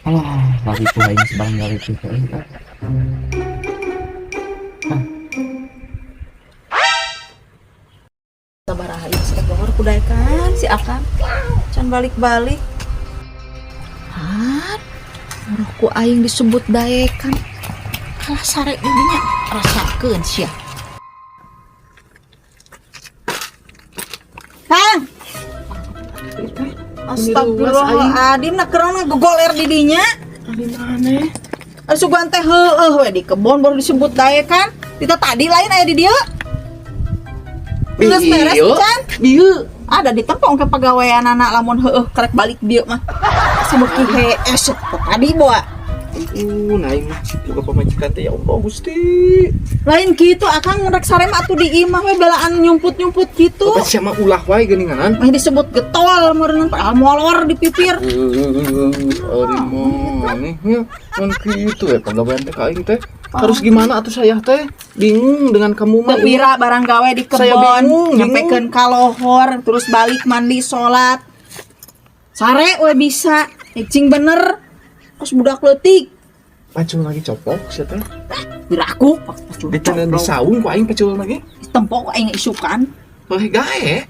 Alah, lagi ku aing sebarang gawe teh aing ah. Sabaraha ieu sih Bogor kudaekan si Akang. Can balik-balik. Han, buruh ku aing disebut daekan. Kalah sare di dinya rasakeun sia. Kang. Astagfirullahaladzim, nah kerana gogoler di dinya. Di mana? Ari sugan teh heueuh we di kebon baru disebut daekan. Dita tadi lain aya di dieu. Geus beres can? Bieu. Ada di tempong ke pegawaian anak lamun heueuh kerek balik dieu mah. Sebeuki hees tadi bawa. Nah aing mah boga pamajikan teh, ya Allah Gusti. Lain gitu akang rek sare mah atuh di imah we belaan nyumput-nyumput gitu. Apa sia mah ulah wae geuninganan? Mah disebut getol meureun padahal molor di pipir. Ari maneh nya mun kitu ya pagawean teh ka aing teh. Harus gimana atuh saya teh? Bingung dengan kamu mah. Teu pira barang gawe di Saya kebon, bingung, nyampekeun ka lohor, terus balik mandi salat. Sare we bisa, cing bener. Kos budak leutik. Pacul lagi copok sia teh. Piraku pacul. Diteundeun di saung ku aing pacul lagi. Tempok aing isukan. Heuh gae.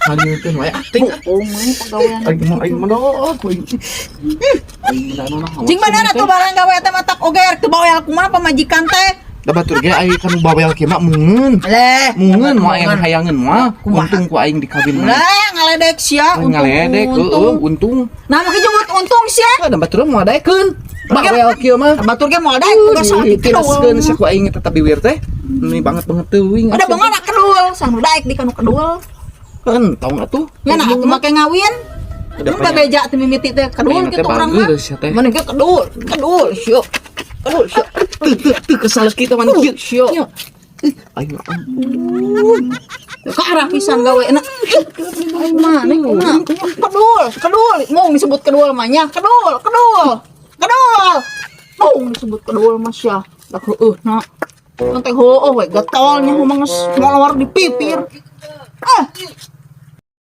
Ngalieukeun wae ating. Bohong we pagawean. Aing mah aing mah ku aing. Aing mah naon. Cing bener atuh barang gawe teh matak oge rek teu bawel kumaha pamajikan teh. Da batur ge aing kan bawel kieu mah mungeun. Leh, Mungeun moal aya hayangeun mah. Kumaha? Untung ku aing dikawin mah. Lah, ngaledek sia. Aing ngaledek heueuh untung. Nah, make jemput untung sia. Da batur moal daekeun. Bawel kieu mah. Batur ge moal daek boga salah Tilaskeun sia ku aing tetep biwir teh. Ini banget banget teuing. Ada banget kedul, sanu daek di kanu kedul. Entong atuh. Nya nah atuh make ngawin. Udah Mun bebeja teh mimiti teh kedul Pengen teh kitu urang mah. bager sia teh. Mun ge kedul, kedul sia. Kedul sia. Teu teu teu kesal kitu mana kieu. Sia. Nya. Ih, aing ampun. Ke arah pisan gawe na. Aing maneh kumaha? Kedul, kedul. Mung disebut kedul mah nya, kedul, kedul. Kedul. Mung disebut kedul mah sia. Da heueuh na. Kan teh heueuh we getol nya mah geus molor di pipir. Ah.